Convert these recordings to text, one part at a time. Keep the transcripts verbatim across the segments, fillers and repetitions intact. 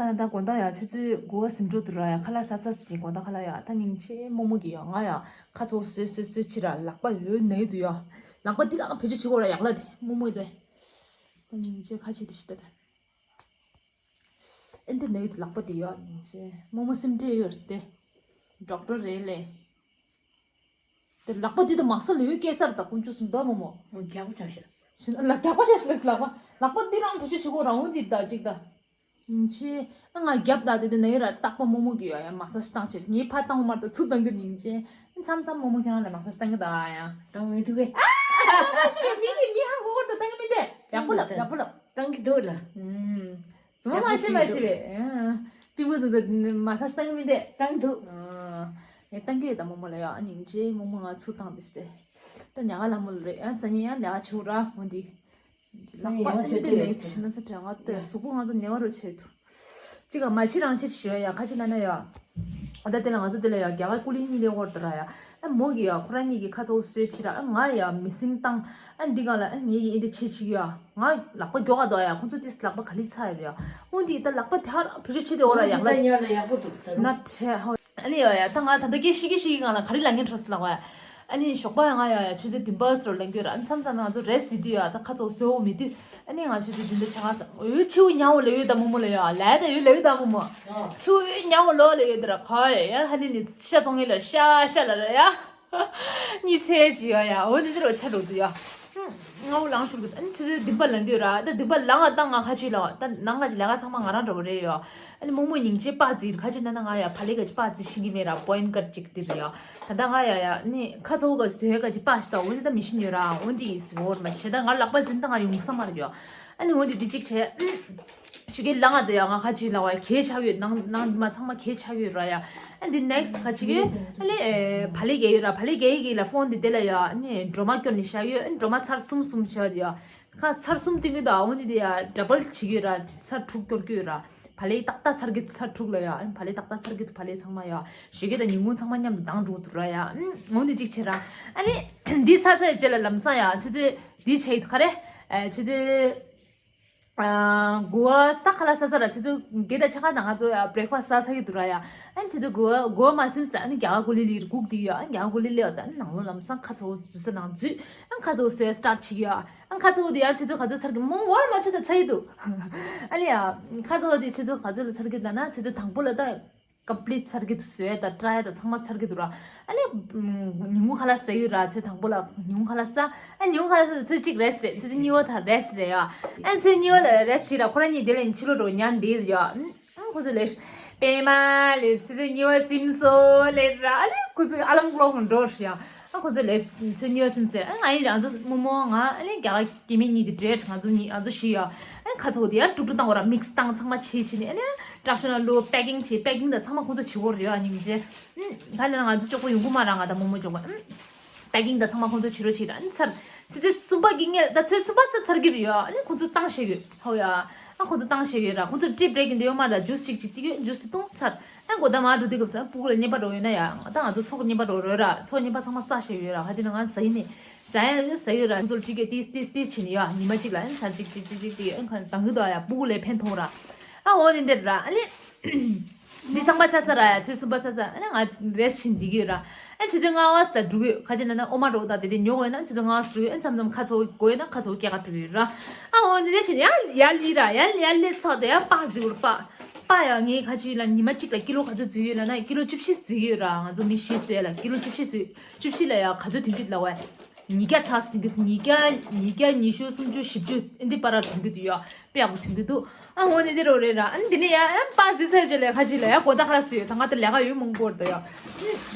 ད་ད་དགོང་དག་ཡ་ཆུ་ཚོད་དགུ་པ་ཟིན་འགྲོ་འདུག་ར། ཡ་ཁ་ལག་ཟ་ཚར་ཟིན། དགོང་དག་ཁ་ལག་ཡ་ད་སྙིང་རྗེ་རྨོ་མོ་གིས་ཡ་ང་ཡ་ཁ་ཚོ་བཟོས་བཟོས་བཟོས་ཕྱིར་ར། ལག་པ་ཡོད་ནའི་འདུག་ཡ། ལག་པ་འདི་རང་བེད་སྤྱོད་བྱེད་དགོས་ར། ཡག་ལ་དེ་རྨོ་མོ་དེ་ད་སྙིང་རྗེ་ཁ་ཆེ་དེ་ཞིག་ད་ད། ཨེ་འདི་ནའི་འདུག་ལག་པ་དེ་ཡ་སྙིང་རྗེ་རྨོ་མོ་སེམས་ཁྲལ་ཡོད་རེད་དེ། ཌོག་ཊར་རེད་ལེ། དེ་ལག་པ་འདི་ད་མ་ས་ལུས་སྐྱེ་སར་ད་དཀོན་མཆོག་གསུམ་ད་རྨོ་མོ། འོ་རྒྱག་པ་ཆགས་ཤག་ལག་རྒྱག་པ་ཆགས་ཤག་ལག་པ་ལག་པ་འདི་རང་བེད་སྤྱོད་བྱེད་དགོས་ར། འོ་འདི་ད་ཅིག་ད། སྙིང་རྗེ། ཨ་ང་རྒྱབ་ད་དེ་དེ་ནའི་ར་རྟག་པ་རྨོ་མོ་གིས་ཡ་ཡ་མ་ས་ཞི་བཏང་ཕྱིར། ངའི་ཕ་བཏང་མ་ད་ཚུར་བཏང་གི། སྙིང་རྗེ། མཚམས་མཚམས་རྨོ་མོ་ཁྱེད་རང་ལ་མ་ས་ཞི་བཏང་གི་ད་ཡ། བཏང་མི་འདུག་གས། ཨ་མ་ཤི་བའི་མི་གི་མི་ཧ་གོ་གོ་ད་བཏང་གི་མི་འདུག་ཡག་པོ་ལབ་ཡག་པོ་ལབ། བཏང་གི་འདུག་ལ། ཨུམ། ཙུམ་མ་ཤི་མ་ཤི་བའི། ཨ། པི་མོ་ཙུམ་ཙུམ་མ་ས་ཞི་བཏང་གི་མི་འདུག་བཏང་གི་འདུག་ཨ། ངས་བཏང་གི་ཡོད་ད་རྨོ་མོ་ལ་ཡ། ཨ་སྙིང་རྗེ་རྨོ་མོ་ང་ཚུར་བཏང་དེ་ཤི་དེ། ད་ཉ་ག་ལ་མོ་ལ་རེད། ཨ་སང་ཉིན་ཡང་ཉ་ག་བྱེད་ར་འོ་འདི། ལག་པ་ཨེ་འདི་ནས་ཤི་ན་ས་དྲན་ང་ལྟོས་གཟུགས་པོ་ང་ཚོ་ནད་པ་རུ་བྱས་འདུག་ཅི་ག་མ་ཤི་རང་ཤི་ཤི་ཡ་ཁ་ཤི་ན་ན་ཡ། ཨ་ད་དེ་ལ་ང་ཚོ་དེ་ལ་ཡ་རྒྱ་གར་ཀུ་ལི་གཉིས་ལས་འོར་དུ་ར་ཡ། ཨ་མོ་གི་ཡ་ཁོ་རང་གཉིས་ཀྱི་ཁ་ཚ་བོ་གསོས་ཕྱིར་ར། ཨ་ང་ཡ་མི་སེམས་བཏང་། ཨ་འདི་ག་ལ་ཨ་ངེད་ཀྱི་ཨེ་འདི་བྱེད་ཅིག་ཡ། ང་ལག་པ་མགྱོགས་ག་དོ་ཡ། ཁོ་ཚོ་དེས་ལག་པ་ག་ལི་ཚ་ཡ་ཡ། འོ་འདི་ད་ལག་པ་དེ་ཧར་བེད་སྤྱོད་བྱེད་དེ་འོ་ར་ཡག་ལ། ཡག་པོ་འདུག་ཟེར་ན་ཁྲེ་ཧ། ཨ་ནི་ཡ་ཡ་ད་ང་ད་ལྟ་སྐད་ཤིག་གི་ཤིག་གི་སྒང་ལ་ག་རེ་ལབ་ངན་འཕྲོ་སི་ལབ་བ། ཨ་ནི་ཞོགས་པ་ཡ་ང་ཡ་ཡ་ཆུ་ཚོད་བདུན་པ་ཙམ་ལ་ལངས་གི་ཡོད་ར། ཨ་ནི་མཚམས་མཚམས་ང་ཚོ་རེ་སི་དུས་ཡ་ད་ཁ་ཚོ་གསོ་བོ་མི་དུས། ཨ་ནི་ང་ཆུ་ཚོད་བདུན་པ་ཆ་ག་ཙམ་འོ་ཆེ་བོ་ཉ་བོ་ལ་ཡོད་ད་རྨོ་མོ་ལ་ཡ་ལ་ད་ཡོད་ལ་ཡོད་ད་རྨོ་མོ། ཆེ་བོ་ཉ་བོ་ལོ་ལ་ཡོད་ད་ར་ཁ་ཡ་ཡ་ཧ་ནི་ནི་ཤ་ཚོང་ངེ་ལ་ཤ་ཤ་ལ་ར་ཡ། གཉིད་ཚད་ཅི་ཡ་ཡ། འོ་འདི་འདི་རུ་ཆ་འགྲོ་འདུག་ཡ། ཧུམ། ང་འུ་ལངས་ཤོར་གི། ཨ་ནི་ཆུ་ཚོད་བདུན་པ་ལངས་གི་ཡོད་ར། ད་བདུན་པ་ལངས་ང་ད་ང་ཁ་ཅིག་ལ་ད་ནང་ང་ཅིག་ལས་ཀ་ཚང་མ་ང་རང་འདྲ་བོ་རེད་ཡ། ཨ་ནི་རྨོ་མོ་སྙིང་རྗེ་པར་རྩི་ཁ་ཅིག་ན་ན་ང་ཡ་བག་ལེབ་ག་ཅིག་པར་རྩི་ཤེས་ཀྱི་མེད་ར། པོ་ཡིན་ཀར་ཅིག་འདི་རེད་ཡ། ད་ད་ང་ཡ་ཡ་ནི་ཁ་ཚ་བོ་ག་བཟོས་ག་ཅིག་པར་ཞིག་ད་འོ་འདི་ད་མི་ཤེས་ཡོད་ར། འོ་འདི་ཡིན་ཟེར་བོར་མ་ཤེས། ད་ང་ལག་པ་འཛིན་ད་ང་ཡོང་ས་མ་རེད་ཡ། ཨ་ནི་འོ་འདི་འདི་གཅིག་བྱས། ཞུ་གི་ལ་ང་དུ་ཡ་ང་ཁ་ཅིག་ལ་བ་གས་ཆགས་ཡོད། ནང་ནང་མ་ཚང་མ་གས་ཆགས་ཡོད་ར་ཡ། ཨ་འདི་ནེག་སི་ཁ་ཅིག་ཡོད། ཨ་ལེ་ཨེ་བག་ལེབ་གས་ཡོད་ར། བག་ལེབ་གས་ཡི་གི་ལ་ཕོན་འདི་དེ་ལ་ཡ། ཨ་ནི་སྒྲོལ་མ་སྐྱོར་ནི་བཞག་ཡོད། ཨ་ནི་སྒྲོལ་མ་ཚར་གསུམ་གསུམ་བཞག་ཡོད་ཡ། ཁ་ཚར་གསུམ་སྟོན་གི་འདུག་ཨ་འོ་ནི་དེ་ཡ་ཌ་བལ་བྱེད་ཀྱི་ཡོད་ར། ཚར་དྲུག་སྐྱོར་གྱི་ཡོད་ར། བག་ལེབ་ཏག་ཏག་ཚར་གི་ཚར་དྲུག་ལ་ཡ། ཨ་ནི་བག་ལེབ་ཏག་ཏག་ཚར་གི་བག་ལེབ་ཚང་མ་ཡ། ཞུ་གི་ད་ཉིན་གུང་ཚང་མ་མཉམ་དུ་དང་འགྲོ་འདུག་ར་ཡ། ཨ་འོ་ནི་ཅིག་བྱེད་ར། ཨ་ནི་འདི་ཚར་ཚར་རྗེས་ལ་ལམ་སང་ཡ་ཆུ་ཚོད་འདི་བྱེད་ཡི་འདུག་ག་རེ། ཨ་ཆུ་ཚོད། ཨ་དགུ་པ་ས་ཁ་ལག་ཟ་ས་ར་ཆུ་ཚོད་བརྒྱད་དང་ཕྱེད་ཀ་ནང་ང་ཚོ་ཡ་བྷི་རེག་ཕ་སི་ཟ་ཚར་གྱི་འདུག་ར་ཡ། ཨ་ཆུ་ཚོད་དགུ་པ་དགུ་པ་མ་ཟིན་ཙང་ཨ་ནི་རྒྱ་གར་ཀུ་ལི་ལི་སྒུག་བསྡད་ཡོད། ཨ་རྒྱ་གར་ཀུ་ལི་ལི་ཡོད་ད་ཨ་ནང་ལོགས་ལམ་སང་ཁ་ཚ་བོ་འཛུལ་ས་ནང་འཛུལ། ཨ་ཁ་ཚ་བོ་བཟོས་སི་ཊར་བྱེད་ཀྱི་ཡོད། ཨ་ཁ་ཚ་བོ་དེ་ཡ་ཆུ་ཚོད་ག་ཚོད་ཚར་གྱི་མོ་ཝར་མ་ཆུ་ཚོད་ཚར་གྱི་འདུག་ཨ་ནི་ཡ་ཁ་ཚ་བོ་དེ་ཆུ་ཚོད་ག་ཚོད་ལ་ཚར་གྱི་འདུག་ན་ཆུ་ཚོད་དང་པོ་ལ་ད། ཀམ་པི་ལིཊ་ཚར་གྱི་འདུག་བཟོས་དང་ཊ་རའི་དང་ཚང་མ་ཚར་གྱི་འདུག་ར། ཨ་ནི་ཉིན་གུང་ཁ་ལག་ཟ་ཡོད་ར། ཆུ་ཚོད་དང་པོ་ལ་ཉིན་གུང་ཁ་ལག་ཟ། ཨ་ཉིན་གུང་ཁ་ལག་ཟ་ཚོད་གཅིག་རེ་སི་ཊི་རེད། ཆུ་ཚོད་གཉིས་པ་དང་རེ་སི་ཊི་རེད་ཡ། ཨ་ཆུ་ཚོད་གཉིས་པ་ལ་རེ་སི་ཊི་བྱས་ར་ཁོ་རང་གཉིས་དེ་ལ་ཕྱི་ལོགས་འགྲོ་ཉལ་འདི་རེད་ཡ། ཨ་ཁོ་ཚོ་ལས་པད་མ་ལས་ཆུ་ཚོད་གཉིས་པ་སིམ་སོ་ལས་ར། ཨ་ལས་ཁོ་ཚོ་ཨ་ལམ་ཀློག་འགྲོ་ཡ། ཨ་ཁོ་ཚོ་ལས་ཆུ་ཚོད་གཉིས་པ་སིམ་སོ་ལས། ཨ་ང་ཡི་རང་ཚོ་རྨོ་མོ་ང་ཨ་ལས་རྒྱ་གར་སྐྱེ་དམན་གཉིས་དེ་འདྲེས་ང་ཚོ་གཉིས་ང་ཚོ་བཞི་ཡ། ཨ་ཁ་ཚ་བོ་དེ་ཡ་དཀྲུག་དཀྲུག་བཏང་བ་ར། མིག་སི་བཏང་ཚང་མ་བྱས་བྱས་ནས་ཨ་ནི་ཊ་རག་ཤོ་ན་ལོ་པེ་ཀིང་བྱས། པེ་ཀིང་དང་ཚང་མ་ཁོང་ཚོ་བྱེད་དགོས་རེད་ཡ། སྙིང་རྗེ། ཨ་ད་ནི་ང་ཚོ་ཅོག་པོ་ཡོང་གི་མ་ར། ང་དང་རྨོ་མོ་ཅོག་པོ་ཨ་པེ་ཀིང་དང་ཚང་མ་ཁོང་ཚོ་བྱེད་རོགས་བྱེད་ར། ཨ་ནི་ཚར་ཆུ་ཚོད་གསུམ་པ་གི་ངས་ད་ཆུ་ཚོད་གསུམ་པ་ས་ཚར་གི་རེད་ཡ། ཨ་ནི་ཁོང་ཚོ་བཏང་བཞག་ཡོད་ཧོ་ཡ། ཨ་ཁོང་ཚོ་བཏང་བཞག་ཡོད་ར། ཁོང་ཚོ་ཊི་བྷི་རེག་འདི་ཡོད་མ་ར། ཇུས་ཅིག་ཅིག་ཏིག་ཡོད། ཇུས་ཏིག་བཏུང་ཚར། ཨ་དགོང་དག་མར་འགྲོ་དུས་སྐབས་སུ་ཨ་སྤུ་གུ་ལ་རྔན་པ་འགྲོ་ཡོད་ན་ཡ། ད་ང་ཚོ་ཚོགས་རྔན་པ་འགྲོ་རོགས་ར། ཚོགས་རྔན་པ་ཚང་མ་བསགས་བཞག་ཡོད་ར། ཧ་དེ་ན་ང་ཟ་ཡི་མེད། ཟ་ཡ་ཡོད་ཟ་ཡོད་ར། ཁོང་ཚོ་ལ་ཁྲིད་གས་ཏིས་ཏིས་ཏིས་བྱེད་ནི་ཡོད། ཉི་མ་གཅིག་ལ་ཨ་ཚར་གཅིག་གཅིག་གཅིག་གཅིག་ཨ་ཁ་དང་གི་དོ་ཡ་སྤུ་གུ་ལ་ཕན་ཐོགས་ར། ཨ་འོ་ནི་འདིར་ར་ཨ་ལེ། འདི་ཚང་མ་ཆ་ཚ་ར་ཡ། ཆུ་གསུམ་པ་ཆ་ཚ། ཨ་ནི་ང་རེ་སི་ཊི་བྱེད་འདི་གི་ཡོད་ར། ཨ་ཆུ་ཚོད་ལྔ་པ་ས་ད་འགྲོ་གི་ཡོད། ཁ་ཅིག་ན་ན་ཨོ་མ་འགྲོ་ད་དེ་དེ་ཉོ་དགོས་ན་ཆུ་ཚོད་ལྔ་པ་ས་འགྲོ་གི་ཡོད། ཨ་མཚམས་མཚམས་ཁ་ཚ་བོ་དགོས་ཡོད་ན་ཁ་ཚ་བོ་སྐྱེལ་ག་འགྲོ་གི་ཡོད་ར། ཨ་འོ་འདི་འདྲ་བྱེད་ནི་ཡ་ཡར་ལི་ར་ཡར་ཡར་ལི་ཚག་དེ་ཡ་པགས་རྫི་བོར་པགས་པགས་ཡ་ངའི་ཁ་ཅིག་ལ་ཉི་མ་གཅིག་ལ་ཀི་ལོ་ག་ཚོད་འཛུལ་ཡོད་ལབ་ན་ཀི་ལོ་བཅུ་བཞི་འཛུལ་ཡོད་ར། ང་ཚོ་མི་བཞི་བཟོས་ལ་ཀི་ལོ་བཅུ་བཞི་བཟོས། བཅུ་བཞི་ལ་ཡ་ག་ཚོད་ཐོན་གྱི་ལབ་བས། ཉིས་བརྒྱ་ཚར་ཐོན་གྱི་འདུག་ཉིས་བརྒྱ་ཉིས་བརྒྱ་ཉི་ཤུ་སུམ་ཅུ་བཞི་བཅུ་ཨེ་འདི་བར་ལ་ཐོན་གྱི་འདུག་ཡ། དཔེ་ཡག་པོ་ཐོན་གྱི་འདུག་ཨ་འོ་ནི་འདི་རོ་རེད་ར། ཨ་ནི་འདི་ནས་ཡ་ཨ་པགས་རྫི་ཚར་རྗེས་ལ་ཁ་ཅིག་ལ་ཡ་དགོང་དག་ཁ་ལག་ཟ་ཡོད། ད་ང་ད་ལས་ཀ་ཡོད་མང་པོ་རེད་ད་ཡ།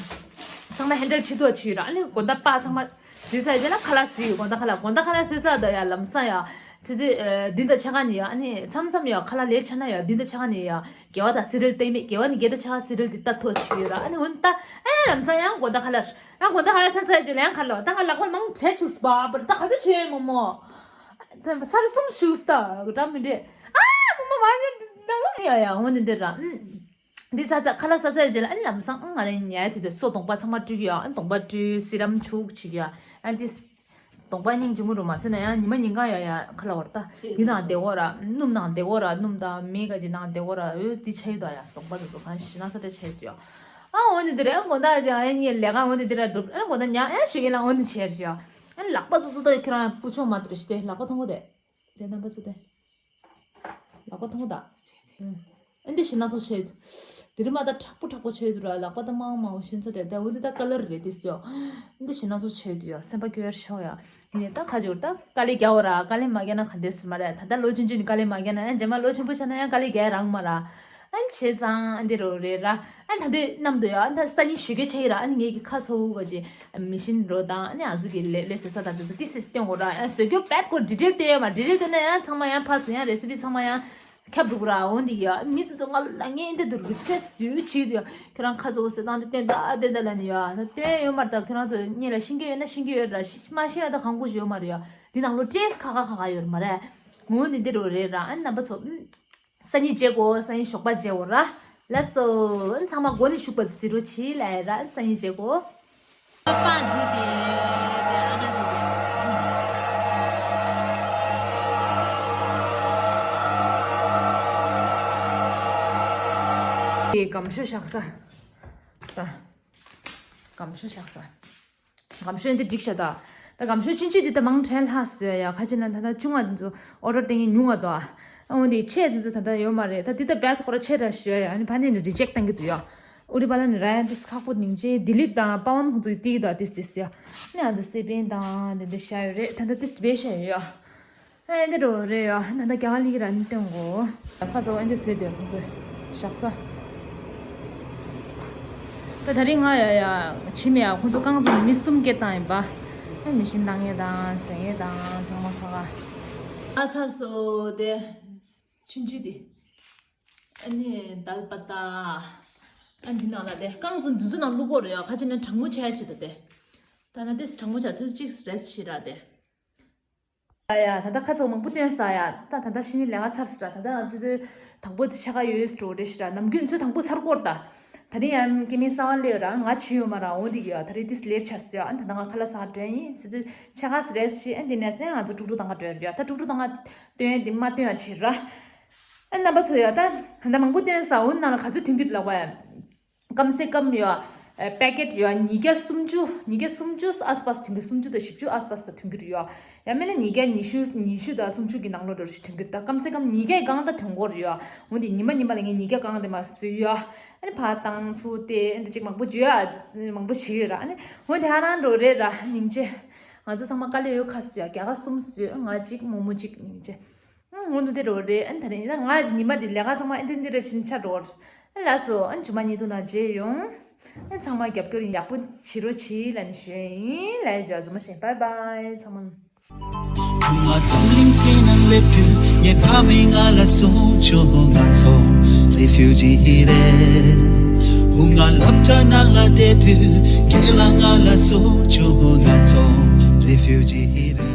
ཚང་མ་ཧེན་ཌལ་བྱེད་ཐུབ་པ་བྱས་ཡོད་ར། ཨ་ནི་དགོང་དག་པགས་ཚང་མ་རྫི་ཚར་རྗེས་ལ་ཁ་ལག་ཟ་ཡོད། དགོང་དག་ཁ་ལག་དགོང་དག་ཁ་ལག་ཟ་ས་ད་ཡ་ལམ་སང་ཡ་ཆུ་ཚོད་ཨ་བདུན་དང་ཕྱེད་ཀ་ནས་ཡ། ཨ་ནི་མཚམས་མཚམས་ཡ་ཁ་ལག་ལེ་ཊི་ཆགས་ན་ཡ་བདུན་དང་ཕྱེད་ཀ་ནས་ཡ་དགེ་བ་དང་སི་རི་ཡལ་བལྟས་མེད། དགེ་བ་ནི་བརྒྱད་དང་ཕྱེད་ཀ་སི་རི་ཡལ་དེ་ལྟ་ཐུབ་པ་བྱས་ཡོད་ར། ཨ་ནི་འོ་ནི་ད་ཨ་ལམ་སང་ཡང་དགོང་དག་ཁ་ལག་ཨ་དགོང་དག་ཁ་ལག་ཚར་ཚར་རྗེས་ལ་ཡང་ཁ་ལོ་ད་ང་ལག་པ་མང་དྲགས་བྱུགས་སོང་བ་པར་ད་ག་ཚོད་བྱས་མོ་མོ། ཚར་གསུམ་བྱུགས་སོང་ད་འདྲ་མི་འདྲ། ཨ་མོ་མོ་མ་ནི་ད་ཡ་ཡ་འོ་འདི་འདི་ར། འདི་ཟ་ཚར་ཁ་ལག་ཟ་ཚར་རྗེས་ལ་ཨ་ནི་ལམ་སང་ཨ་ང་རང་ཉལ་དུས་ཚོད་སོ་གདོང་པ་ཚང་མ་བཀྲུས་ཡ། ཨ་གདོང་པ་བཀྲུས་སི་རམ་བྱུགས་བྱས་ཡ། ཨ་འདི། གདོང་པ་སྙིང་རྗེ་མོ་རུ་མ་ཟེར་ན་ཡང་ཉི་མ་ཉིན་གང་ཡང་ཡང་ཁ་ལ་བར་ད་འདི་ནང་བསྡད་འོ་ར། སྣུམ་ནང་བསྡད་འོ་ར། སྣུམ་དང་མེ་ག་ཅི་ནང་བསྡད་འོ་ར། འོ་འདི་ཆ་ཡོད་ད་ཡ། གདོང་པ་དུ་དུ་གང་ཞིག་ན་ས་ཏེ་ཆ་ཡོད་ཡ། ཨ་འོ་འདི་འདི་རེད། ཨ་དགོང་དག་ཅི་ཨ་ངས་ལས་ཀ་འོ་འདི་འདི་ར་འགྲུབ། ཨ་དགོང་དག་ཉ་ཨ་ཞུ་གི་ལ་འོ་འདི་ཆེར་ཞུ་ཡ། ཨ་ལག་པ་ཙུ་ཙུ་ཏོ་ཁྱོད་རང་སྤུ་ཆུང་མ་ཏུ་རེ་ཞི་ཏེ་ལག་པ་མཐོང་གོ་དེ། དེ་རྣམ་པ་ཚོ་དེ། ལག་པ་མཐོང་གོ་ད། ཨ་འདི་ཞིག་སྣ་ཚོགས་ཆེ་ཡོད། དེ་རིང་མ་ད་དྲག་པོ་དྲག་པོ་ཆེ་ཡོད་ར། ལག་པ་ད་མང་མང་བོ་ཤིན་ཚོ་རེད། ད་འོ་འདི་ད་ཀ་ལར་རེད་དེ་སོ། ཨ་འདི་ཞིག་སྣ་ཚོགས་ཆེ་ཡོད་ཡ། སེམས་པ་སྐྱོ་ཡར་ཤོག་ཡ། ཡིན་ནའི་ད་ཁ་སྦྱོར་ད་དཀའ་ལས་རྒྱག་འོ་ར། དཀའ་ལས་མ་རྒྱག་ན་ག་འདྲས་ཟེར་མ་རེད། ད་ལྟ་ལོ་ཆུང་ཆུང་ནས་དཀའ་ལས་མ་རྒྱག་ན་ཡང་རྗེས་མ་ལོ་ཆེན་པོ་ཆགས་ན་ཡང་དཀའ་ལས་རྒྱག་རང་མ་ར། ཨ་བྱས་ཙང་ཨ་འདི་རུ་རེད་ར། ཨ་ད་དུས་གནམ་དུ་ཡ་ཨ་ད་སང་ཉིན་ཞུ་རྒྱུ་ཆགས་ཀྱི་ར། ཨ་ནི་ངེད་ཀྱི་ཁ་ཚ་བོ་ག་ཅི་མི་ཤིན་རོ་དང་ཨ་ནི་ཨ་ཚོ་གི་ལས་ལས་ཟེར་ས་དང་དེ་ཚོ་ཏི་སི་སྟོན་དགོས་ར། ཨ་བཟོ་རྒྱུ་བེད་ཀོ་ཌི་ཊེལ་སྟོན་ཡོད་མ། ཌི་ཊེལ་སྟོན་ན་ཡང་ཚང་མ་ཡང་ཕར་ཚུར་ཡང་རེ་སི་པི་ཚང་མ་ཡང་ཁྱབ་འགྲོ་གི་ར། འོ་འདི་ཡ་མི་ཚོ་ཚོ་ང་ལ་ངས་འདི་དུ་རི་ཀུ་ཨེ་སི་ཊི་ཞུ་ཆེད་དུ་ཡ། ཁྱོད་རང་ཁ་ཚ་བོ་ཟེར་སྟངས་དེ་བསྟན་ད་བསྟན་ད་ལ་ནི་ཡ་ད་སྟོན་ཡོད་མ་རེད། ད་ཁྱོད་རང་ཚོ་གཉིས་ལ་ཤེས་ཀྱི་ཡོད་ན་ཤེས་ཀྱི་ཡོད་ར། ཤི་མ་ཤེས་ན་ད་གང་དགོས་ཡོད་མ་རེད་ཡ། འདི་ནང་ལོ་ཊེ་སི་ཊི་ཁ་ཁ་ཁ་ཁ་ཡོད་མ་རེད། འོ་འདི་འདི་རུ་རེད་ར། ཨ་ནི་རྣམ་པ་ཚོ། སང་ཉིན་མཇལ་གོ། སང་ཉིན་ཞོགས་པ་མཇལ་གོ་ར། ལགས་སོ། ཨ་ཚང་མ་མགོ་ནས་ཤུགས་པ་ཟེར་རོ་ཆི་ལ་ཡ་ར། སང་ཉིན་མཇལ་གོ། པ་འཛུལ་ཏེ་ཡོད་དེ་ཨ་ན་འཛུལ་ཏེ། དེ་སྒམ་ཤོ་བཞག་ས། ད། སྒམ་ཤོ་བཞག་ས། སྒམ་ཤོ་འདི་འགྲིག་ཤག་ད། ད་སྒམ་ཤོ་ཆུང་ཆུང་འདི་ད་མང་དྲགས་ལྷག་སོ་ཡ། ཁ་ཅིག་ན་ད་ད་ཆུང་བ་འདི་ཚོ་ཨོ་ཌར་བཏང་མཁན་ཉུང་བ་དོ། ཨ་འོ་འདི་ཆེ་ཙི་ཙི་ད་ད་ཡོད་མ་རེད། ད་འདི་ད་བེད་ཁོ་ར་ཆེ་དྲགས་ཤོ་ཡ། ཨ་ནི་ཕ་ནི་ནི་རི་ཇེག་བཏང་གི་འདུག་ཡ། ཨུ་རི་པ་ལ་ནི་ར་ཡ་འདི་ཁག་པོ་སྙིང་རྗེ། དི་ལིབ་དང་པ་ཝན་ཁོང་ཚོ་ཡི་ཏི་གི་ད་ཏིས་ཏིས་ཡ། ཨ་ནི་ཨ་ཚོ་སེ་པན་དང་འདི་འདི་ཤ་ཡོད་རེད། ད་ད་ཏིས་བེ་ཤ་ཡོད་ཡ། ཨེ་འདི་འགྲོ་རེད་ཡ། ད་ལྟ་རྒྱ་གར་ལི་ར་ནི་སྟོན་གོ། ཁ་ཚོ་ཨེ་འདི་ཟེར་དེ་ཁོང་ཚོ་བཞག་ས། ད་ད་རིང་ང་ཡ་ཡ་ཕྱི་མི་ཡ་ཁོང་ཚོ་རྐང་ཚོ་མི་གསུམ་སྐད་བཏང་ཡིན་པ། ཨེ་མི་ཤིན་བཏང་ཡས་དང་ཟེར་ཡས་དང་ཚང་མ་ཁ་ཁ། ཨ་ཚར་སོ་དེ། ཆུང་ཆུང་དེ། ཨ་ནི་དལ་པ་ད། ཨ་འདི་ནང་ལ་དེ་རྐང་ཚོ་འདི་ཚོ་ནང་བླུག་གོ་རེད་ཡ། ཁ་ཅིག་ན་གྲང་མོ་ཆགས་ཆེད་དུ་དེ། ད་ན་དེ་གྲང་མོ་ཆགས་ཚོད་གཅིག་རེས་ཞིག་ར་དེ། ཡ་ཡ། ད་ལྟ་ཁ་ཚ་བོ་མང་པོ་བསྟན་ས་ཡ། ད་ད་ལྟ་ཕྱི་ཉིན་ལས་ཀ་ཚར་ས་ར། ད་ལྟ་ང་ཚོ་ཚོ་དང་པོ་དེ་ཆ་ག་ཡོད་སི་འགྲོ་རེ་ཞིག་ར། ནམ་རྒྱུན་ཚོ་དང་པོ་ཚར་སྐོར་ད། ད་རིང་ཡང་སྐྱེ་དམན་གསར་པ་སླེབས་ར། ང་ཕྱི་ཡོད་མ་ར། འོ་འདི་གི་ཡ། ད་རིང་དེ་ལེར་ཆ་སི་ཡ། ཨ་ད་ལྟ་ང་ཁ་ལག་ཟ་འགྲོ་ཡིན། ཚོ་ཚོ་ཆ་ག་སི་རེ་ཞིག་ཨ་འདི་ནས་ང་ཚོ་དཀྲུག་དཀྲུག་ཏང་ག་འགྲོ་ཡ། ད་དཀྲུག་དཀྲུག་ཏང་ག་སྟོན་ཡ་འདི་མ་སྟོན་ཡ་བྱེད་ར། ཨ་རྣམ་པ་ཚོ་ཡ། ད་ད་ལྟ་མང་པོ་བསྟན་ས། འོ་ནང་ལ་ག་ཚོད་ཐོན་གི་ལབ་པ་ཡ། ཀམ་སེ་ཀམ་ཡོད། ཨ་པེ་ཀེཊ་ཡོད། ཉིས་བརྒྱ་སུམ་ཅུ། ཉིས་བརྒྱ་སུམ་ཅུ་ཨ་སི་པ་སི་ཐོན་གི། སུམ་ཅུ་དང་བཞི་བཅུ་ཨ་སི་པ་སི་ཐོན་གི་རེད་ཡོད། ཡང་མིན་ན་ཉིས་བརྒྱ་ཉི་ཤུ། ཉི་ཤུ་དང་སུམ་ཅུ་གི་ནང་ལོགས་འགྲོ་ཞིག་ཐོན་གི་རེད། ད་ཀམ་སེ་ཀམ་ཉིས་བརྒྱའི་སྒང་ད་ཐོན་གོ་རེད་ཡོད། འོ་དེ་ཉི་མ་ཉི་མ་ལ་ངས་ཉིས་བརྒྱ་སྒང་དེ་མ་བཟོས་ཡོད། ཨ་ནི་ཕར་བཏང་ཚུར་བལྟས། ཨ་ནི་ཅིག་མང་པོ་བརྗོད་ཡ་མང་པོ་བྱེད་ཡོད་ར། ཨ་ནི་འོ་དེ་ཧ་རང་འགྲོ་རེད་ར། སྙིང་རྗེ། ང་ཚོ་ཚང་མ་དཀའ་ལས་ཡོད་ཁ་ཟེར་ཡ། རྒྱ་གར་གསུམ་བཟོས། ང་གཅིག་རྨོ་མོ་གཅིག་སྙིང་རྗེ། ཨང་། འོ་འདི་རོ་རེད། ཨ་ད་རེས་ང་ཉི་མ་འདི་ལས་ཀ་ཚང་མ་ཨ་འདི་འདི་རེ་བཞིན་ཆ་འགྲོ། ཨ་ལགས་སོ། ཨ་ཇུ་མ་ཉིན་དུ་ན་མཇལ་ཡོང་། ཨ་ཚང་མ་རྒྱབ་སྐྱོར་ཡག་པོ་བྱེད་རོགས་བྱེད་ལབ་ནས་ཞུ་ཡིན། ལས་འཇོ་ཟ་མ་ཞིག་བྷའི་བྷའི། ཚང་མ། བུ་ང་འཛམ་གླིང་སྟེང་ན་སླེབས་དུས་ངའི་ཕ་མས་ང་ལ་གསུངས་བྱུང་། ང་ཚོ་རེ་ཕིའུ་ཇི་རེད། བུ་ང་སློབ་གྲྭ་ནང་ལ་བསྡད་དུས་ཁྱེད་ལ་ང་ལ་གསུངས་བྱུང་། ང་ཚོ་རེ་ཕིའུ་ཇི་རེད།